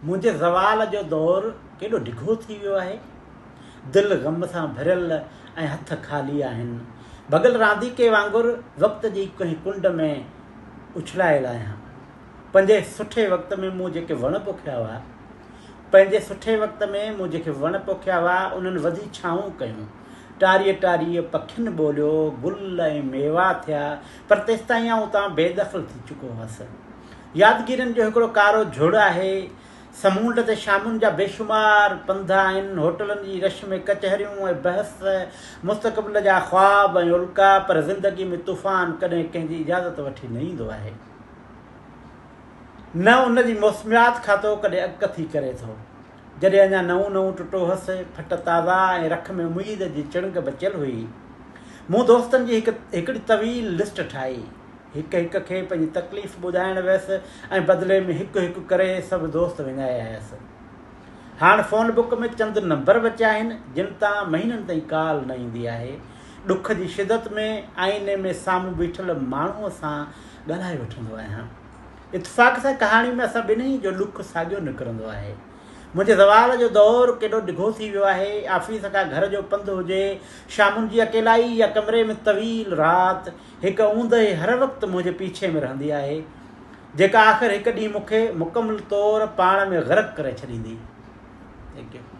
منهنجي زوال جو دور ڪيڏو ڊگهو ٿي ويو آهي. دل غم سان ڀريل ۽ هٿ خالي آهن. ڀڳل رانديڪي وانگر وقت جي ڪنهن ڪنڊ ۾ اڇلايل آهيان. پنهنجي سٺي وقت ۾ مون جيڪي وڻ پوکيا هئا. پنهنجي سٺي وقت ۾ مون جيڪي وڻ پوکيا هئا، انهن وڌي ڇانو ڪيون. ٽاريء ٽاريء پکين ٻوليو، گل ۽ ميوا ٿيا، پر تيستائين آئون اتان بيدخل ٿي چڪو هئس. يادگيرين جو هڪڙو ڪارو جهڙ آهي. سمونڊ تي شامن جا بيشمار پنڌ آهن. هوٽلن جي رش ۾ ڪچهريون ۽ بحث، مستقبل جا خواب ۽ الڪا، پر زندگي ۾ طوفان ڪڏهن ڪنهن جي اجازت وٺي نه ايندو آهي. نه ان جي موسميات کاتو ڪڏهن اڳڪٿي ڪري ٿو. جڏهن اڃا نئون نئون ٽٽو هئس، ڦٽ تازا ۽ رک ۾ اميد جي چڻنگ بچيل هئي. مون دوستن جي هڪ هڪڙي طويل لسٽ ٺاهي. هڪ هڪ کي پنهنجي تڪليف ٻڌائڻ ويس ۽ بدلي ۾ هڪ هڪ ڪري سڀ دوست وڃائي آيس. هاڻ فون بڪ ۾ چند نمبر بچيا آهن، جن تان مهينن تائين ڪال نه ايندي آهي. ڏک جي شدت ۾ آئيني ۾ سامهون بيٺل ماڻهوء سان ڳالهائي وٺندو آهيان. اتفاق سان ڪهاڻي ۾ اسان ٻنهي جو ڏک ساڳيو نڪرندو آهي. منهنجي زوال جو دور ڪيڏو ڊگهو ٿي ويو آهي. آفيس کان گهر جو پنڌ هجي، شامن جي اڪيلائي يا ڪمري ۾ طويل رات، هڪ اوندهه هر وقت منهنجي پيڇي ۾ رهندي آهي، جيڪا آخر هڪ ڏينهن مون کي مڪمل طور پاڻ ۾ غرق ڪري ڇڏيندي. Thank you.